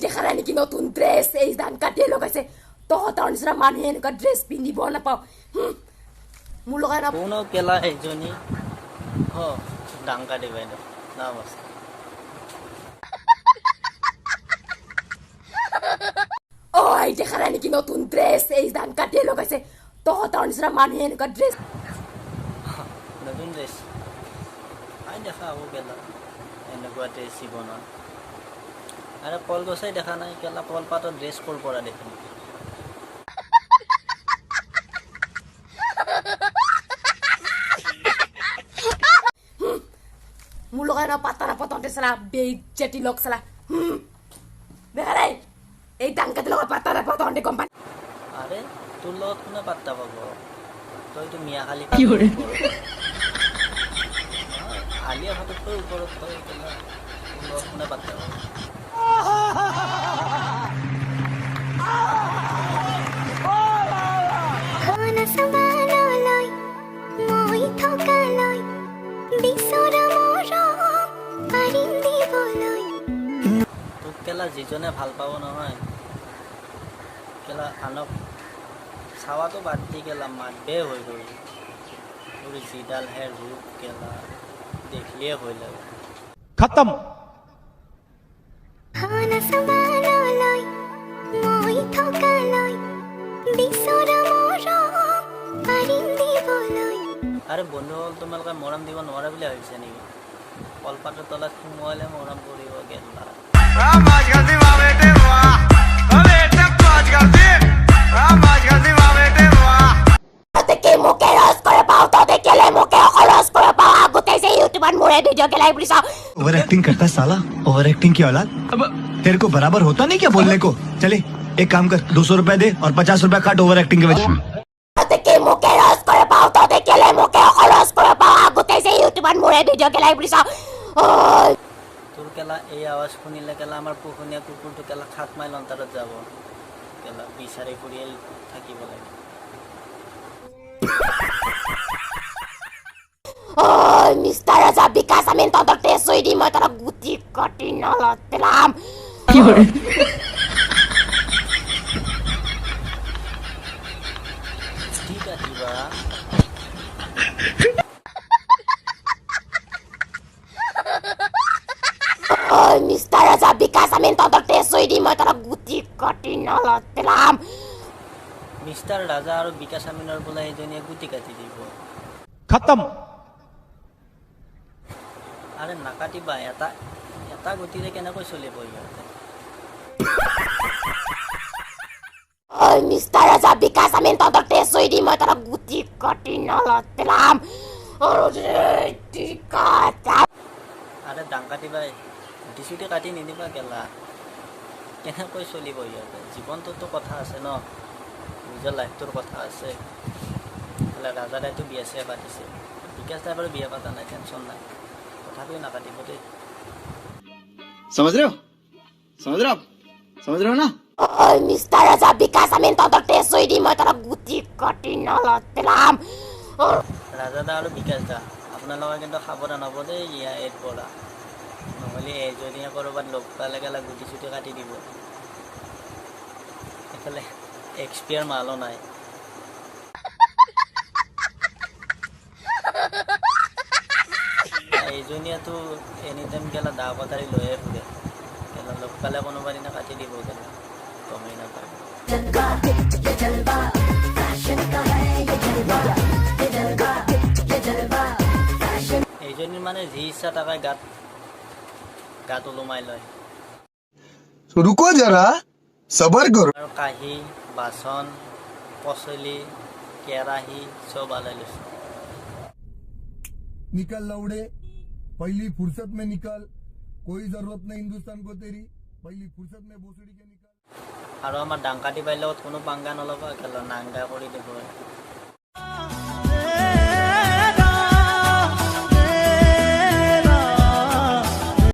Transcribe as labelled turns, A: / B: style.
A: দেখা নাই নেকি নতুন ড্ৰেছ এই ধান কাটিয়ে লগাইছে। তহঁতৰ নিচিনা মানুহে এনেকুৱা ড্ৰেছ পিন্ধিব নাপাওঁ। মোৰ লগাই
B: কোনো কেলা এইজনী ডাংকাটি বাইদেউ নমস্কাৰ।
A: ঐ দেখা নাই নেকি নতুন ড্ৰেছ এই ধান কাটিয়ে লগাইছে। তহঁতৰ নিচিনা মানুহে এনেকুৱা ড্ৰেছ
B: নতুন ড্ৰেছ আই দেখা আকৌ কেলা এনেকুৱা ড্ৰেছ জীৱনত। আৰে কলগছেই দেখা নাই কেলা, কলপাতৰ ড্ৰেছ ক'ৰ পৰা দেখিম?
A: মোৰ লগাই ন পাতা নাপাততে চালা বেইজ্জতি লগ চালা। দেখা নাই এই ডাংকাটিৰ লগত পাতা নাপাততে গম পাই।
B: আৰে তোৰ লগত কোনে পাত্তা পাব? তইতো মিয়া খালি আলিয়া ভাততকৈ ওপৰত তই, কেলা তোৰ লগত কোনে পাত্তা পাব? তোক কেলা যিজনে ভাল পাব নহয় কেলা আনক চাৱাটো বাদ দি কেলা মাতবে হৈ গ'ল। তোৰ যিডালহে ৰূপ কেলা দেখিলেই ভয় লাগে।
C: খতম।
B: আৰে বন্ধুসকল, তোমালোকে মৰম দিব নোৱাৰা বুলি ভাবিছা নেকি? কলপাতৰ তলত সোমোৱালে মৰম কৰিব গেলা।
D: ओवर एक्टिंग करता है साला, ओवर एक्टिंग की औलाद। तेरे को बराबर होता नहीं क्या बोलने को? चले एक काम कर, 200 रुपए दे और 50 रुपए काट ओवर एक्टिंग के वजह।
B: তোৰ কেলা এই আৱাজ শুনিলে কেলা আমাৰ পোহনীয়া কুকুৰটো কেলা 7 মাইল অন্তৰত যাব কেলা, বিচাৰি ফুৰিয়ে থাকিব লাগে।
A: মিষ্টাৰ ৰাজা বিকাশ আমিন তহঁতৰ টেষ্ট হৈ দিম মই, তহঁতক গুটি কাটি নলত পেলাম।
B: গুটি কাটিবা?
A: মিষ্টাৰ ৰাজা বিকাশ আমিন তহঁতৰ টেষ্ট হৈ দিম মই, তহঁতক গুটি কাটি নলত পেলাম।
B: মিষ্টাৰ ৰাজা আৰু বিকাশ আমিনৰ বোলে এইজনীয়ে গুটি কাটি দিব।
C: খতম।
B: আৰে নাকাটিবা, এটা এটা গুটিৰে কেনেকৈ চলিব ইহঁতে?
A: মিষ্টাৰ ৰাজা বিকাশ আমিন তহঁতৰ টেষ্ট হৈ দিম মই, তহঁতক গুটি কাটি নলত পেলাম।
B: আৰে ডাংকাটিবা, গুটি চুটি কাটি নিদিবা কেলা, কেনেকৈ চলিব ইহঁতে? জীৱনটোতো কথা আছে ন, নিজৰ লাইফটোৰ কথা আছে। ৰাজা দাইতো বিয়া চিয়া পাতিছে, বিকাশ দাই বাৰু বিয়া পাতা নাই, টেনশ্যন নাই, তথাপিও নাকাটিব দেই।
D: समझ रहे हो? समझ रहे हो आप? समझ रहे हो ना?
A: মিষ্টাৰ ৰাজা বিকাশ আমিন তহঁতৰ টেষ্ট হৈ দিম মই, তহঁতক গুটি কাটি নলত পেলাম।
B: ৰাজা দা আৰু বিকাশ দা, আপোনালোকে কিন্তু সাৱধান হ'ব দেই ইয়াৰ এইৰ পৰা, নহ'লে এজনীয়ে ক'ৰবাত লগ পালে কেলা গুটি চুটি কাটি দিব। এইফালে এক্সপিয়াৰ মালো নাই। এইজনীয়েতো এনি টাইম কেলা দা কটাৰী লৈয়ে ফুৰে, কেলা লগ পালে কোনোবা দিনা কাটি দিব কেলা, গমেই নাপায়। এইজনীৰ মানে যি ইচ্ছা তাকে গাত গাত ওলোমাই লয়।
E: रुको जरा, सबर करो।
B: আৰু কাঁহী, বাচন, পাচলি, কেৰাহী চব আলাই লৈছে।
E: निकल लौड़े, पहली फुर्सत में निकल, कोई जरूरत नहीं हिंदुस्तान को तेरी, पहली फुर्सत में भोसड़ी के निकल।
B: আৰু আমাৰ ডাংকাটি বাইৰ লগত কোনো পাংগা নল'বা, কেলা নাংগা কৰি দিব।